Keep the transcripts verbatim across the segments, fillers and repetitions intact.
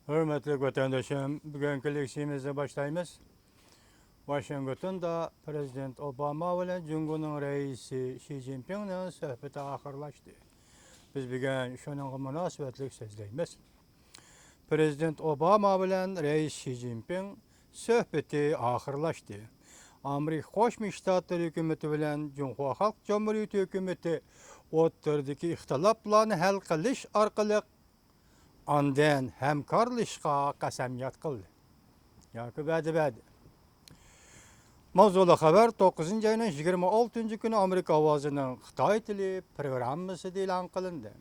ھۆرمەتلىك ۋەتەنداشلىرىم، بۈگۈنكى لېكسىيىمىزنى باشلايمىز. ۋاشىنگتوندا پىرېزىدېنت ئوباما بىلەن جۇڭگونىڭ رەئىسى شى جىنپىڭنىڭ سۆھبىتى ئاخىرلاشتى. بىز بۈگۈن شۇنىڭغا مۇناسىۋەتلىك سۆزلەيمىز. پىرېزىدېنت ئوباما بىلەن رەئىس شى جىنپىڭ سۆھبىتى ئاخىرلاشتى. ئامېرىكا قوشما شتاتلىرى ھۆكۈمىتى بىلەن جۇڭخۇا خەلق جۇمھۇرىيىتى ھۆكۈمىتى ئوتتۇرىدىكى ئىختىلاپلارنى ھەل قىلىش ئارقىلىق ئاندىن ھەمكارلىشىشقا قەسەمياد قىلدى ياكى ۋەدە بەردى. ماۋزۇلۇق خەۋەر، توققۇزىنچى ئاينىڭ يىگىرمە ئالتىنچى كۈنى ئامېرىكا ئاۋازىنىڭ خىتاي تىلى پروگراممىسىدا ئېلان قىلىندى.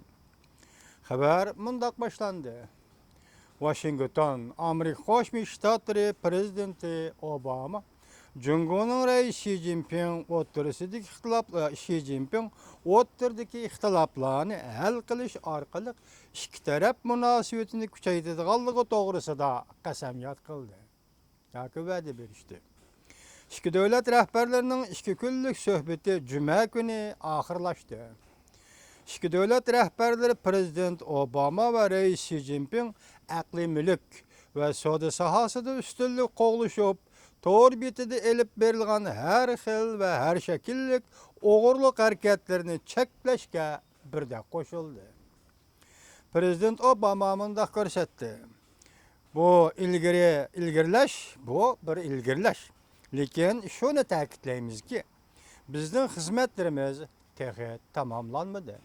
خەۋەر مۇنداق باشلاندى. ۋاشىنگتون، ئامېرىكا قوشما شتاتلىرى پىرېزىدېنتى ئوباما جۇڭگونىڭ رەئىسى شى جىنپىڭ ئوتتۇرىسىدىكى ئىختىلاپ، شى جىنپىڭ ئوتتۇرىدىكى ئىختىلاپلارنى ھەل قىلىش ئارقىلىق ئىككى تەرەپ مۇناسىۋىتىنى كۈچەيتىدىغانلىقى توغرىسىدا قەسەمياد قىلدى ياكى ۋەدە بېرىشتى. ئىككى دۆلەت رەھبەرلىرىنىڭ ئىككى كۈنلۈك سۆھبىتى جۈمە كۈنى ئاخىرلاشتى. ئىككى دۆلەت رەھبەرلىرى پىرېزىدېنت ئوباما ۋە رەئىس شى جىنپىڭ ئەقلىي مۈلۈك ۋە سودا ساھەسىدە ئۈستۈنلۈك قوغلىشىپ، تور بېتىدە ئېلىپ بېرىلغان ھەر خىل ۋە ھەر شەكىللىك ئوغرىلىق ھەرىكەتلىرىنى چەكلەشكە بىردەك قوشۇلدى. پىرېزىدېنت ئوباما مۇنداق كۆرسەتتى. بۇ ئىلگىرى، ئىلگىرىلەش، بۇ بىر ئىلگىرىلەش. لېكىن شۇنى تەكىتلەيمىزكى، بىزنىڭ خىزمەتلىرىمىز تېخى تاماملانمىدى.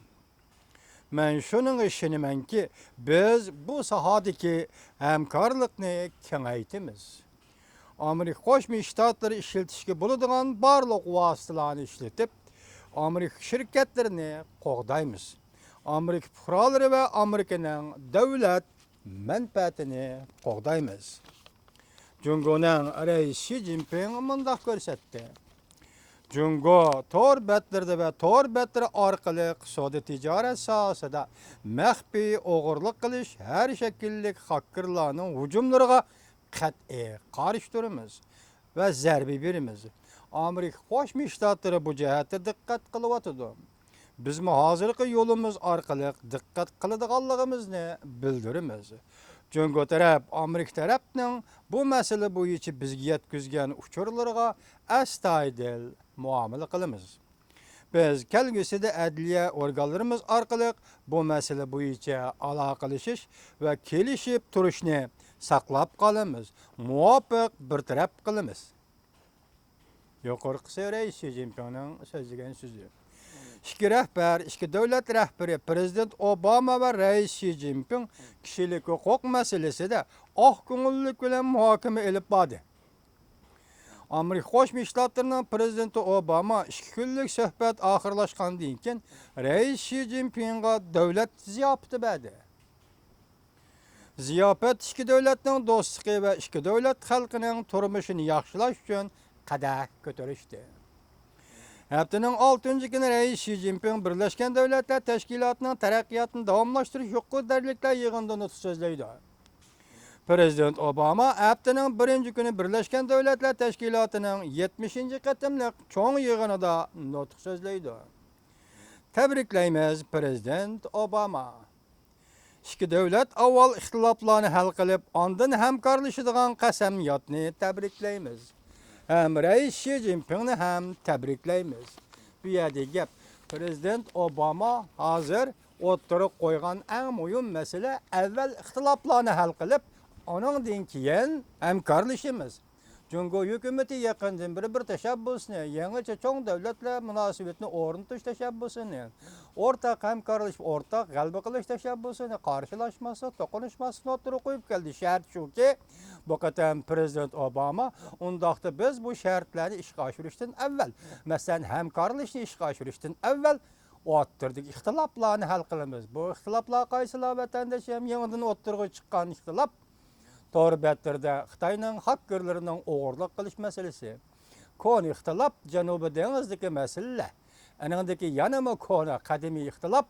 مەن شۇنىڭغا ئىشىنىمەنكى، بىز بۇ ساھەدىكى ھەمكارلىقنى كېڭەيتىمىز. ئامېرىكا قوشما شتاتلىرى ئىشلىتىشكە بولىدىغان بارلىق ۋاسىتىلەرنى ئىشلىتىپ، ئامېرىكا شىركەتلىرىنى قوغدايمىز. ئامېرىكا پۇقرالىرى ۋە ئامېرىكىنىڭ دۆلەت مەنپەئەتىنى قوغدايمىز. جۇڭگونىڭ رەئىسى شى جىنپىڭ مۇنداق كۆرسەتتى. جۇڭگو تور بەتلىرىدە ۋە تور بەتلىرى ئارقىلىق سودا تىجارەت ساھەسىدە مەخپىي ئوغرىلىق قىلىش، ھەر شەكىللىك خاككېرلارنىڭ ھۇجۇملىرىغا قەتئىي قارشى تۇرىمىز ۋە زەربە بېرىمىز. ئامېرىكا قوشما شتاتلىرى بۇ جەھەتتە دىققەت قىلىۋاتىدۇ. بىزمۇ ھازىرقى يولىمىز ئارقىلىق دىققەت قىلىدىغانلىقىمىزنى بىلدۈرىمىز. جۇڭگو تەرەپ ئامېرىكا تەرەپنىڭ بۇ مەسىلە بويىچە بىزگە يەتكۈزگەن ئۇچۇرلىرىغا ئەستايىدىل مۇئامىلە قىلىمىز. بىز كەلگۈسىدە ئەدلىيە ئورگانلىرىمىز ئارقىلىق بۇ مەسىلە بويىچە ئالاقىلىشىش ۋە كېلىشىپ تۇرۇشنى ساقلاپ قالىمىز، مۇۋاپىق بىر تەرەپ قىلىمىز. يۇقىرىقىسى رەئىس شى جىنپىڭنىڭ سۆزلىگەن سۆزى. ئىككى رەھبەر، ئىككى دۆلەت رەھبىرى، پىرېزىدېنت ئوباما ۋە رەئىس شى جىنپىڭ كىشىلىك ھوقۇق مەسىلىسىدە ئاق كۆڭۈللۈك بىلەن مۇھاكىمە ئېلىپ باردى. ئامېرىكا قوشما شتاتلىرىنىڭ پىرېزىدېنتى ئوباما ئىككى كۈنلۈك سۆھبەت ئاخىرلاشقاندىن كېيىن، رەئىس شى جىنپىڭغا دۆلەت زىياپىتى بەردى. زىياپەت ئىككى دۆلەتنىڭ دوستلۇقى ۋە ئىككى دۆلەت خەلقىنىڭ تۇرمۇشىنى ياخشىلاش ئۈچۈن قەدەھ كۆتۈرۈشتى. ھەپتىنىڭ ئالتىنچى كۈنى رەئىس شى جىنپىڭ بىرلەشكەن دۆلەتلەر تەشكىلاتىنىڭ تەرەققىياتنى داۋاملاشتۇرۇش يۇقىرى دەرىجىلىكلەر يىغىنىدا نۇتۇق سۆزلەيدۇ. پىرېزىدېنت ئوباما ھەپتىنىڭ بىرىنچى كۈنى بىرلەشكەن دۆلەتلەر تەشكىلاتىنىڭ يەتمىشىنچى قېتىملىق چوڭ يىغىنىدا نۇتۇق سۆزلەيدۇ. تەبرىكلەيمىز، پىرېزىدېنت ئوباما. ئىككى دۆلەت ئاۋۋال ئىختىلاپلارنى ھەل قىلىپ، ئاندىن ھەمكارلىشىدىغان قەسەميادنى تەبرىكلەيمىز. ھەم رەئىس شى جىنپىڭنى ھەم تەبرىكلەيمىز. بۇ يەردىكى گەپ، پىرېزىدېنت ئوباما ھازىر ئوتتۇرىغا قويغان ئەڭ مۇھىم مەسىلە، ئەۋۋەل ئىختىلاپلارنى ھەل قىلىپ، ئۇنىڭدىن كېيىن ھەمكارلىشىمىز. جۇڭگو ھۆكۈمىتى يېقىندىن بېرى بىر تەشەببۇسنى، يېڭىچە چوڭ دۆلەتلەر مۇناسىۋىتىنى ئورنىتىش تەشەببۇسىنى، ئورتاق ھەمكارلىشىپ، ئورتاق غەلىبە قىلىش تەشەببۇسىنى، قارشىلاشماسلىق، توقۇنۇشماسلىقنى ئوتتۇرىغا قويۇپ كەلدى. شەرت شۇكى، بۇ قېتىم پىرېزىدېنت ئوباما ئۇنداقتا بىز بۇ شەرتلەرنى ئىشقا ئاشۇرۇشتىن ئەۋۋەل، مەسىلەن، ھەمكارلىشىشنى ئىشقا ئاشۇرۇشتىن ئەۋۋەل ئوتتۇرىدىكى ئىختىلاپلارنى ھەل قىلىمىز. بۇ ئىختىلاپلار قايسىلار، ۋەتەندىشىم؟ يېڭىدىن ئوتتۇرىغا چىققان ئىختىلاپ، تور بەتلىرىدە خىتاينىڭ خاككېرلىرىنىڭ ئوغرىلىق قىلىش مەسىلىسى، كونا ئىختىلاپ، جەنۇبىي دېڭىزدىكى مەسىلىلەر، ئېنىڭدىكى يەنىمۇ كونا قەدىمىي ئىختىلاپ،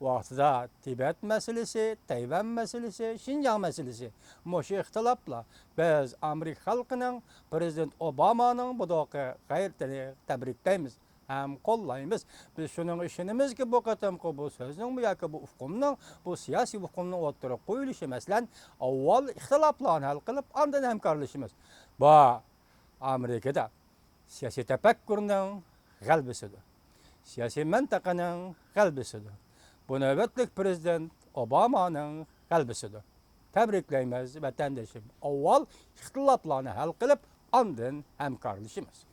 ۋاقتىدا تىبەت مەسىلىسى، تەيۋەن مەسىلىسى، شىنجاڭ مەسىلىسى، مۇشۇ ئىختىلاپلار. بىز ئامېرىكا خەلقىنىڭ، پىرېزىدېنت ئوبامانىڭ بۇ داقىي غەيرىتىنى تەبرىكلەيمىز. ھەم قوللايمىز. بىز شۇنىڭغا ئىشىنىمىزكى، بۇ قېتىمقى بۇ سۆزنىڭمۇ ياكى بۇ ئۇقۇمنىڭ، بۇ سىياسىي ئۇقۇمنىڭ ئوتتۇرىغا قويۇلۇشى، مەسىلەن، ئاۋۋال ئىختىلاپلارنى ھەل قىلىپ، ئاندىن ھەمكارلىشىمىز. بۇ ئامېرىكىدا سىياسىي تەپەككۇرنىڭ غەلىبىسىدۇر. سىياسىي مەنتىقىنىڭ غەلىبىسىدۇر. بۇ نۆۋەتلىك پىرېزىدېنت ئوبامانىڭ غەلىبىسىدۇر. تەبرىكلەيمىز، ۋەتەندىشىم. ئاۋۋال ئىختىلاپلارنى ھەل قىلىپ، ئاندىن ھەمكارلىشىمىز.